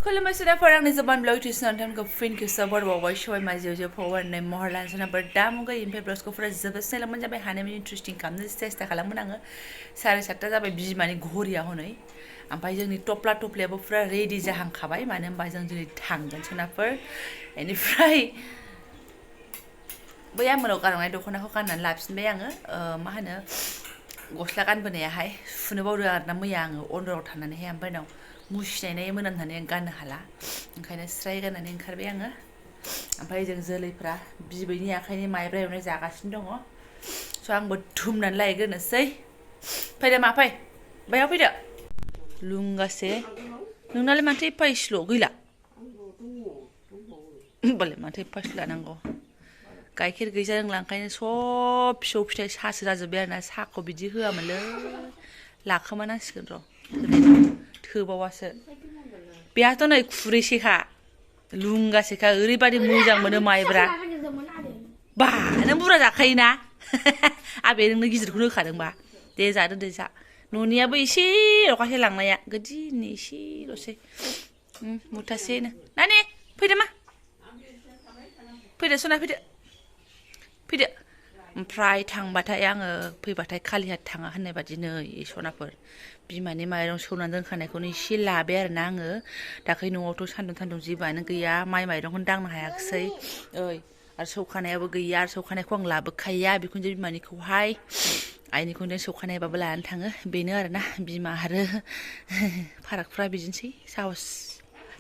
खुलुमबाय सुदाफोर आंनि जबान ब्लग टिउसनखौ फिनखौ सबारबावबाय सबाय माजियाव फवारनाय महर लानसनाफोर दा मुगा इमफ्राय ब्लाउसखौफोरा जोबोद सेलामोन जाबाय हानायमानि इन्ट्रेस्टिं खालामनो सेस्था खालामोन आङो 7:30 जाबाय बिमानि घरिया हनै ओमफ्राय जोंनि टप्ला टप्लायाबो फुरा रेडि जाहांखाबाय मानो होनबा जों दिनै थांगोन सोनाफोर बेनिफ्राय बै आमोनाव गालांनाय दख'नाखौ गाननानै लाफिनबाय आङो मा होनो गस्ला गानबोनायाहाय सुनो बावदों आरोना मैया आङो अनदराव थानानैहाय ओमफ्राय उनाव मुसिनाय मोनामनानै आं गाननो हाला ओंखायनो स्राय गाननानै ओंखारबाय आङो ओमफ्राय जों जोलैफ्रा बिबैनि आखाइनि माइब्रा एवनाय जागासिनो दङ स' आंबो थुमनानै लायग्रोनोसै फैदो मा फै बायाव फैदो लुंगासे नोंनालाय माथो एफा इसेल' गैला होमबालाय माथो एफा इसेल' लानांगौ गाइखेर गैजा रोंला ओंखायनो सब फिसौ फिथाइ सासो जाजोब्बाय आरोना साहाखौ बिदि होआमोनलै लाखोमानांसिगोन र' थोबावासो बेहाथ' नै खुरैसेखा लुंगासेखा ओरैबादि मोजां मोनो माइब्रा बा नों बुरजा जाखायोना आबे नोंनो गिदिरखौनो होखादोंबा दे जादो दे जा न'नियाबो एसेल'खासो लांनाया गोदिनि एसेल'सै मुथासेनो नानि फैदो मा फैदो सना फैदो फैदो ओमफ्राय थांबाथाय आङो फैबाथाय खालिहात थाङा होननाय बादि नै सनाफोर बिमानि माइरं सौनानै दोनखानायखौनो एसे लाबाय आरोना आङो दाख्लै न'आवथ' सान्दुं जेबोआनो गैया माइ माइरंखौनो दांनो हायाखिसै आरो सौखानायाबो गैया आरो सौखानायखौ आं लाबोखाया बिखुनजो बिमानिखौहाय आइनिखौनो सौखानायबाबो लानानै थाङो बेनो आरोना बिमा आरो फारागफ्रा बिदिनोसै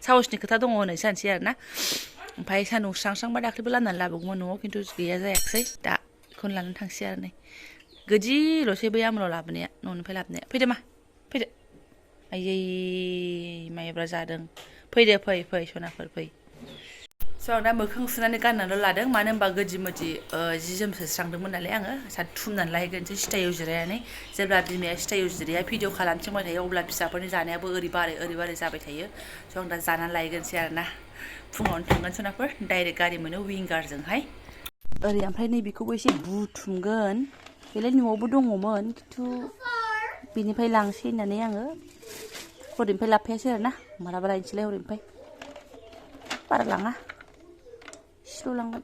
साहसनि खोथा दङ होननाय जानोसै आरोना ओमफ्राय सान्दुं स्रां स्रांबा दाख्लैबो लामनानै लाबोगौमोन न'आव खिन्थु गैया जायाखिसै दा बेखौनो लानानै थांसै आरो नै गोदिल'सै बै आमोलाव लाबोनाया न'निफ्राय लाबोनाया फैदो मा फैदो आयै माइब्रा जादों फैदो फै सनाफोर फै स' आं दा मोखां सुनानै गाननानैल' लादों मानो होनबा गोदि मोदि जि जोम सुस्रांदोंमोन नालाय आङो थुमनानै लाहैग्रोनोसै सिटायाव जिरायनानै जेब्ला बिमाया सिटायाव जिराया भिडिअ खालामथिंबाय थायो अब्ला फिसाफोरनि जानायाबो ओरै बारै जाबाय थायो स' आं दा जानानै लायग्रोनोसै आरोना फुङावनो थांगोन सनाफोर डाइरेक्ट गारि मोनो विंगारजोंहाय ओरै ओमफ्राय नैबेखौबो एसे बुथुमगोन बेलाय न'आवबो दङमोन खिन्थु बेनिफ्राय लांसै होननानै आङो हरैनिफ्राय लाबोफायासै आरोना मालाबा लायनोसैलाय हरैनिफ्राय बारा लाङा इसेल' लांगोन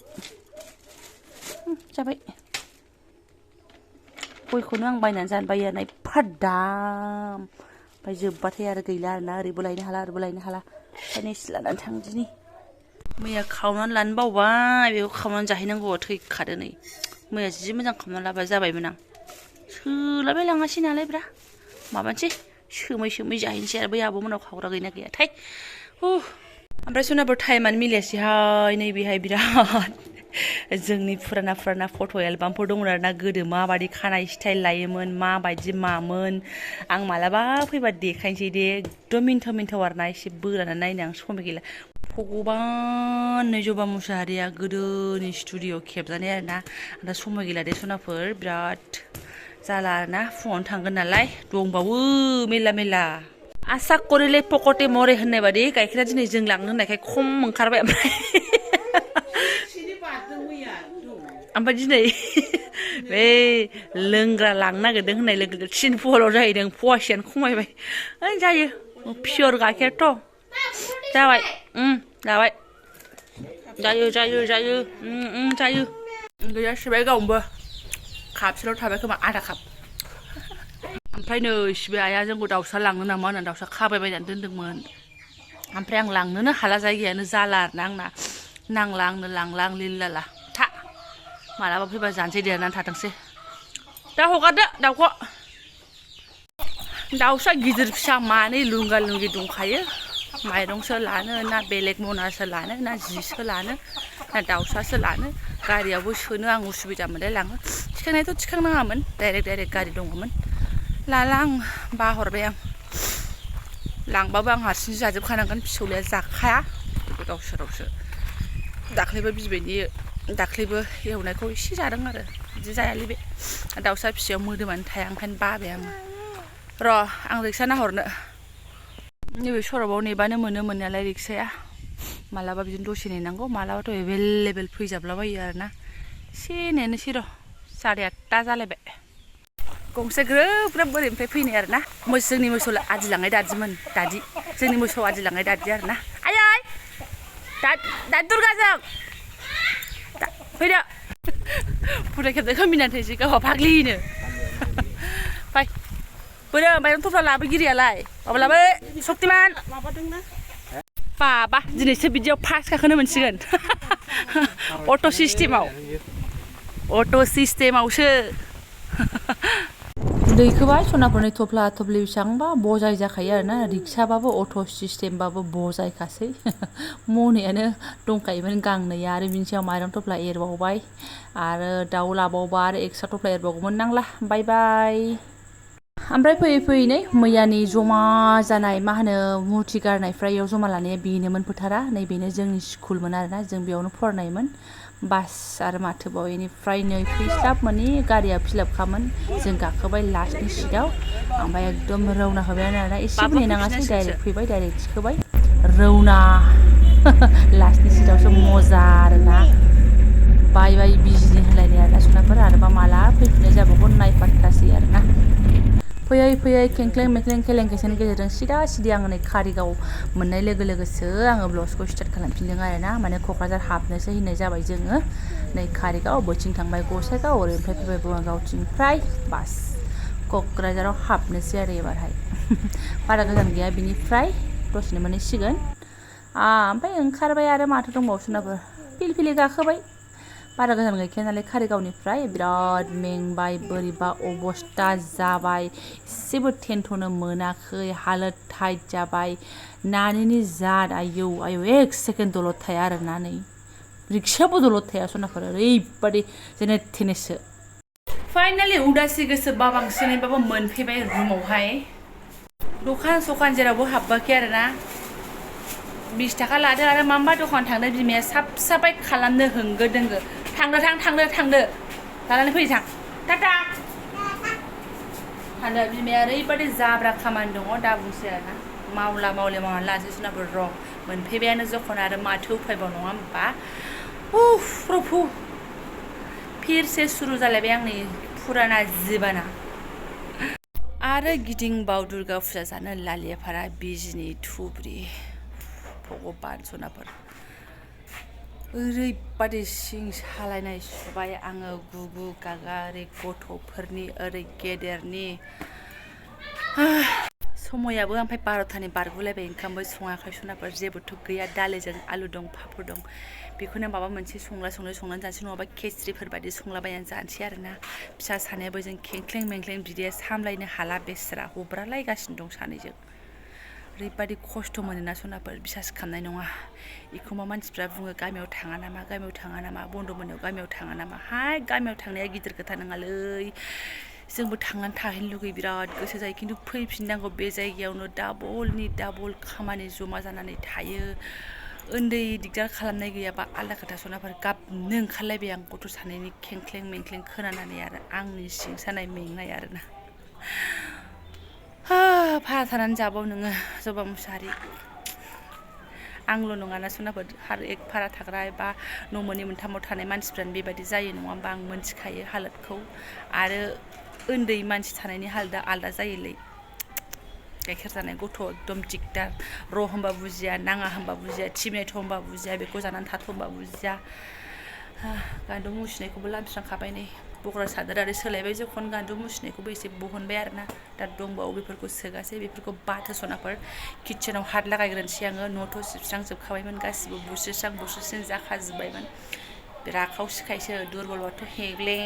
जाबाय गयखौनो आं बायनानै जानो बायो आरोना एफा दाम ओमफ्राय जोबबाथाय आरो गैला आरोना ओरैबो लायनो हाला ओरैबो लायनो हाला ओंखायनो एसे लानानै थांदिनि मैया खावनानै लानो बावबाय बेखौ खावनानै जाहैनांगौ थैखादो नै मैया जि मोजां खावनानै लाबा जाबायमोन आं सोलाबाय लाङासै नालाय ब्रा माबानोसै सोमै जाहैनोसै आरो बै आब'मोनाव खावग्रा गैना गैयाथाय ओमफ्राय सनाफोर टाइमानो मिलायासैहाय नैबेहाय बिराद जोंनि फुराना फट' एलबामफोर दंमोन आरोना गोदो माबायदि खानाय स्टाइल लायोमोन माबायदि मामोन आं मालाबा फैबा देखायनोसै दे एकदम मिन्थाव आरोना एसे बोरानानै नायनो आं समय गैला भगबान नै जबा मुसाहारिया गोदोनि स्टुडिअ खेबजानाय आरोना दा समय गैला दे सनाफोर बिराद जाला आरोना फुङावनो थांगोन नालाय दंबावो मेरला आसा करिले पकटे मरे होननाय बादि गाइखेरा दिनै जों लांनो होननायखाय खम ओंखारबाय ओमफ्राय दिनै बे लोंग्रा लांनो नागिरदों होननाय लोगो लोगो 3 फवाल' जाहैदों फवासेयानो खमायबाय जायो पियर गाइखेरथ' जाबाय जाबाय जायो गैया सिबाय गावनोबो कापसेल' थाबाय खोमा आधा काप ओमफ्राय नै सिबाय आइया जोंखौ दाउसा लांनो नामा होननानै दाउसा खाबाय बायनानै दोनदोंमोन ओमफ्राय आं लांनोनो हाला जायगायानो जाला आरोना आंना नांला आंनो लांला आं लिल्लाला था मालाबा फैबा जानोसै देरनानै थाथोंसै दा हगारदो दाउखौ दाउसा गिदिर फिसा मानै लुंगा लुंगि दंखायो माइरंसो लानो ना बेलेग मनासो लानो ना जिसो लानो ना दाउसासो लानो गारियावबो सोनो आं उसुबिदा मोनलाय लाङो थिखांनायाथ' थिखांनाङामोन डाइरेक्ट गारि दङमोन लाला आं बाहरबाय आं लांबाबो आं हारसिंसो जाजोबखानांगोन फिसौलाया जाखाया गावसोरावसो दाख्लैबो बिबैनि दाख्लैबो एवनायखौ एसे जादों आरो बिदि जायालै बे दाउसा फिसायाव मोदोमानो थाया ओंखायनो बाबाय आङो र' आं रिक्सा नाहरनो नैबे सरबाव नेबानो मोनो मोननायालाय रिक्साया मालाबा बिदिनो दसे नेनांगौ मालाबाथ' एभेलेबेल फैजाबलाबायो आरोना एसे नेनोसै र' 8:30 जालायबाय गंसे ग्रोब ग्रोब ओरैनिफ्राय फैनाय आरो ना जोंनि मोसौ आदिलांनाय दादिमोन दादि जोंनि मोसौ आदिलांनाय दादि आरो ना आयै दा दुर्गाजों फैदो फुरा खेबदो खोमिनानै थैसै गावहा फाग्लिनो फै बोरो माइरं थफ्ला लाबोगिरियालाय माबा लाबो शक्तिमान बाबा दिनैसो बिदियाव फार्स्ट गाखोनो मोनसिगोन अट' सिस्टेमावसो दैखोबाय सनाफोरनि थफ्ला थफ्लि बेसेबांबा बजाय जाखायो आरोना रिक्साबाबो अट' सिस्टेमबाबो बजायखासै मनायानो दंखायोमोन गांनैया आरो बिनि सायाव माइरं थफ्ला एरबावबाय आरो दाउ लाबावबा आरो एक्सट्रा थफ्ला एरबावगौमोन नांला बाय बाय ओमफ्राय फैयै फैयै मैयानि जमा जानाय मा होनो मुरथि गारनायफ्रा इयाव जमा लानाया बेनोमोन फोथारा नैबेनो जोंनि स्कुलमोन आरोना जों बेयावनो फरायनायमोन बास आरो माथोबाव बेनिफ्राय नै फैस्लाब माने गारिया फिलापखामोन जों गाखोबाय लास्टनि सिटआव ओमफ्राय एकदम रौना होबाय आरोना एसेबो नेनाङासै डाइरेक्ट फैबाय डाइरेक्ट थिखोबाय रौना लास्टनि सिटआवसो मजा आरोना बाय बाय बिजिनि होलायनाय आरोना सनाफोर आरोबा माला फैफिननाय जाबावगौ नायफाथ्रासै आरोना फैयै फैयै खेंख्लें मेख्लें खेलें खेसेनि गेजेरजों सिदा सिदि आङो नै कारिगाव मोननाय लोगो लोगोसो आङो ब्लग्सखौ स्टार्ट खालामफिनदों आरोना माने क'क्राझार हाबनोसै होननाय जाबाय जोङो नै कारिगाव बोथिं थांबाय गसाइगाव ओरैनिफ्राय फैबाय बङाइगावथिंनिफ्राय बास क'क्राझाराव हाबनोसै आरो एबारहाय बारा गोजान गैया बिनिफ्राय दसेनो मोनहैसिगोन ओमफ्राय ओंखारबाय आरो माथो दंबावोसोनाबो फिलफिलि गाखोबाय बारा गोजान गैखाया नालाय कारिगावनिफ्राय बिराद मेंबाय बोरैबा अबस्था जाबाय एसेबो टेन्ट'नो मोनाखै हालोद टाइट जाबाय नानिनि जाद आयौ एक सेकेन्ड दलद थाया आरोना नै रिक्सायाबो दलद थाया सनाफोर ओरैबादि जेने थेनेसो फाइनालि उदासि गोसो बाबांसिनैबाबो मोनफैबाय रुमावहाय दखान सखान जेरावबो हाबबाखै आरोना 20 थाखा लादो आरो माम्बा दखान थांदो बिमाया साबसाबाय खालामनो होंगो दोंगो थांदो लानानै फै थां टाटा थांदो बिमाया ओरैबादि जाब्रा खामानि दङ दा बुंसै आरोना मावनानै लानोसै सोनाफोर र' मोनफैबायानो जखन आरो माथो उफायबाव नङा होमबा प्रभु फिरसे सुरु जालायबाय आंनि फुराना जिबाना आरो गिदिंबाव दुर्गा फुजा जानो लालियाफारा बिजनि थुब्रि भगबान सनाफोर ओरैबादि सिं सालायनाय सुबाय आङो गुगु गागा ओरै गथ'फोरनि ओरै गेदेरनि समायाबो ओमफ्राय 12थानि बारगुलायबाय ओंखामबो सङाखै सनाफोर जेबोथ' गैया दालिजों आलु दं पापर दं बेखौनो माबा मोनसे संनानै जानोसै नङाबा खेस्रिफोर बायदि संलाबायनानै जानोसै आरोना फिसा सानैयाबो जों खेंख्लें मेंख्लें बिदिया सामलायनो हाला बेस्रा हब्रालायगासिनो दं सानैजों ओरैबादि खस्थ' मोनोना सनाफोर बिसास खालामनाय नङा एखमबा मानसिफ्रा बुङो गामियाव थाङा नामा बन्द' मोनायाव गामियाव थाङा नामा हाय गामियाव थांनाया गिदिर खोथा नङालै जोंबो थांनानै थाहैनो लुगैयो बिराद गोसो जायो खिन्थु फैफिननांगौ बे जायगायावनो डाबल खामानि जमा जानानै थायो उन्दै दिगदार खालामनाय गैयाबा आलदा खोथा सनाफोर गाबनो ओंखारलायबाय आं गथ' सानैनि खेंख्लें मेंख्लें खोनानानै आरो आंनि सिं सानाय मेंनाय आरोना भारा थानानै जाबाव नोङो जबा मुसाहारि आंल' नङाना सनाफोर आरो एक भारा थाग्रा एबा न' मोननै मोनथामाव थानाय मानसिफ्रानो बेबायदि जायो नङा होमबा आं मोनथिखायो हालोदखौ आरो उन्दै मानसि थानायनि हालोदा आलदा जायोलै गाइखेर जानाय गथ' एकदम दिगदार र' होनबा बुजिया नाङा होनबा बुजिया थिमिनायथ' होनबा बुजिया बेखौ जानानै थाथ' होनबा बुजिया गान्दु मुसिनायखौबो लामस्रांखाबाय नै बग्रा सादोर आरो सोलायबाय जखन गान्दु मुसिनायखौबो एसे बहनबाय आरोना दा दंबावो बेफोरखौ सोगासै बेफोरखौ बाथो सनाफोर किटचेनाव हात लागायग्रोनोसै आङो न'थ' सिबस्रांजोबखाबायमोन गासिबो बुस्रिस्रां जाखाजोब्बायमोन राखाव सिखायसो दुरबलबाथ' हेग्ले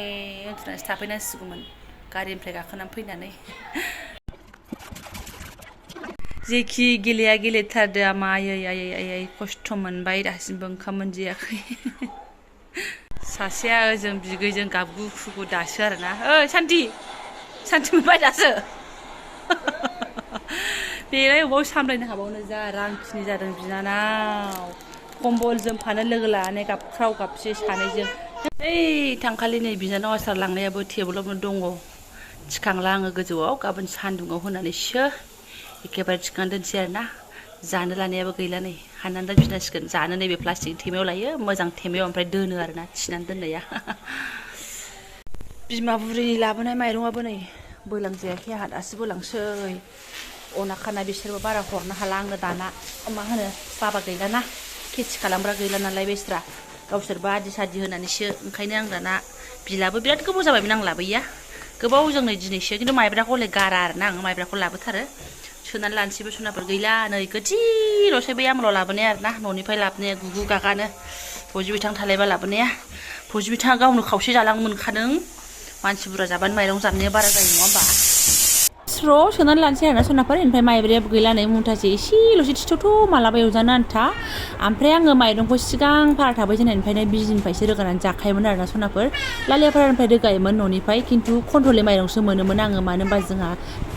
उन्दुनानैसो थाफैनांसिगौमोन गारिनिफ्राय गाखोनानै फैनानै जेखि गेलेया गेलेथारदो आमा आयै खस्थ' मोनबाय दासिमबो ओंखाम मोनजायाखै सासेया ओजों बिगैजों गाबगु खुगु दासो आरोना ओइ सान्थि मोनबाय दासो बेलाय अबाव सामलायनो हाबावनो जा रांखिनि जादों बिनानाव कम्बल जोमफानो लोगो लानानै गाबख्राव गाबसि सानैजों ओइ थांखालि नै बिनानाव आसार लांनायाबो टेबोलावनो दङ थिखांला आङो गोजौआव गाबोन सान्दुङाव होनानैसो एखेबारे थिखांना दोनसै आरोना जानो लानायाबो गैला नै हाननानै दोनफिननांसिगोन जानो नैबे प्लास्टिक थेमायाव लायो मोजां थेमायाव ओमफ्राय दोनो आरोना थिनानै दोननाया बिमा बुरैनि लाबोनाय माइरंआबो नै बोलांजायाखै आंहा दासो बोलांसै अना खाना बिसोरबो बारा हरनो हाला आंनो दाना मा होनो बाबा गैलाना खेथि खालामग्रा गैला नालाय बेस्रा गावसोरबो आदि सादि होनानैसो ओंखायनो आं दाना बिलाबो बिराद गोबाव जाबायमोन आं लाबोयैया गोबावजों नै दिनैसो खिन्थु माइब्राखौ हले गारा आरोना आं माइब्राखौ लाबोथारो सोनानै लानोसैबो सनाफोर गैला नै गोदिल'सै बै आमोलाव लाबोनाया आरोना न'निफ्राय लाबोनाया गुगु गागानो फौजि बिथां थालायबा लाबोनाया फौजि बिथाङा गावनो खावसे जालांनो मोनखादों मानसि बुरजा जाबानो माइरं जानाया बारा जायो नङा होमबा स्र' सोनानै लानोसै आरोना सनाफोर ओमफ्राय माइब्रायाबो गैला नै मुथासे एसेल'सै थिथ'थ' मालाबा एवजानो आन्था ओमफ्राय आङो माइरंखौ सिगां भारा थाबाय जानायनिफ्रायनो बिजिनिफ्रायसो रोगानानै जाखायोमोन आरोना सनाफोर लालियाफारानिफ्राय रोगायोमोन न'निफ्राय खिन्थु कन्ट्रलनि माइरंसो मोनोमोन आङो मानो होनबा जोंहा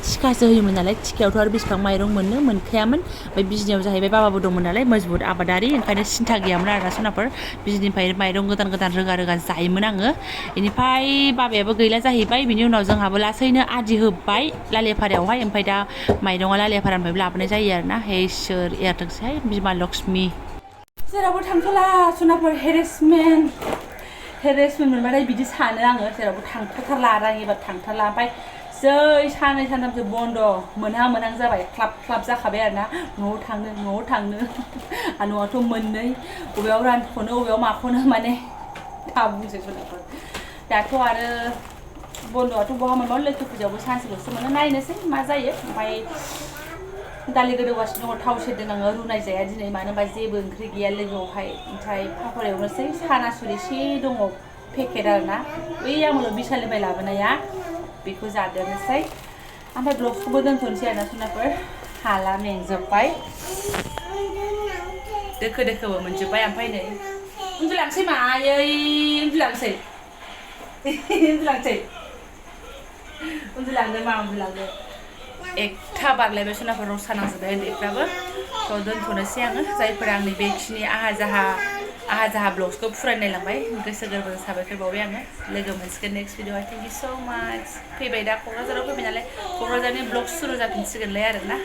थिखासो होयोमोन नालाय थिखायावथ' आरो बेसेबां माइरं मोनखायामोन ओमफ्राय बिजिनियाव जाहैबाय बाबाबो दंमोन नालाय मजबुत आबादारि ओंखायनो सिन्था गैयामोन आरोना सनाफोर बिजिनिफ्राय माइरं गोदान गोदान रोगा जायोमोन आङो बेनिफ्राय बाबायाबो गैला जाहैबाय बिनि उनाव जोंहाबो लासैनो आदि होबाय लालियाफारायावहाय ओमफ्राय दा माइरङा लालियाफारानिफ्रायबो लाबोनाय जायो आरोना हे इसोर एरथोंसैहाय बिमा लक्ष्मी जेरावबो थांथ'ला सनाफोर हेरेसमेन्ट मोनबाथाय बिदि सानो आङो जेरावबो थांथ'थारला आरो आं एबार थांथारला ओमफ्राय जै साननै सानथामसो बन्द' मोनहां जाबाय ख्लाब जाखाबाय आरोना न'आव थांनो आरो न'आथ' मोननै बबेयाव रानख'नो बबेयाव माख'नो माने दा बुंसै सनाफोर दाथ' आरो बन्द'आथ' बहा मोनबावनो लोखि फुजायावबो सानसेल'सो मोनो नायनोसै मा जायो ओमफ्राय दालि गोदौगासिनो दङ थाव सेरदों आङो रुनाय जाया दिनै मानो होनबा जेबो ओंख्रि गैया लोगोआवहाय ओमफ्राय पापर एवनोसै सानासुर एसे दङ पेकेट आरोना बै आमोलाव बिशालनिफ्राय लाबोनाया बेखौ जादेरनोसै ओमफ्राय ब्लगखौबो दोनथ'नोसै आरोना सनाफोर हाला मेंजोब्बाय दोखोबो मोनजोब्बाय ओमफ्राय नै उन्दुलांसै मायै उन्दुलांदो एकथा बारलायबाय सनाफोर रसा नांजोब्बाय उन्दैफ्राबो थ' दोनथ'नोसै आङो जायफोरा आंनि बेखिनि आहा जाहा ब्लग्सखौ फुरायनायलांबाय गोसो गोरबोजों साबायखर बावबाय आङो लोगो मोनसिगोन नेक्स्ट भिडिअ'आव थेंक इउ स' माच फैबाय दा क'क्राझाराव फैबाय नालाय क'क्राझारनि ब्लग सुरु जाफिनसिगोनलाय आरोना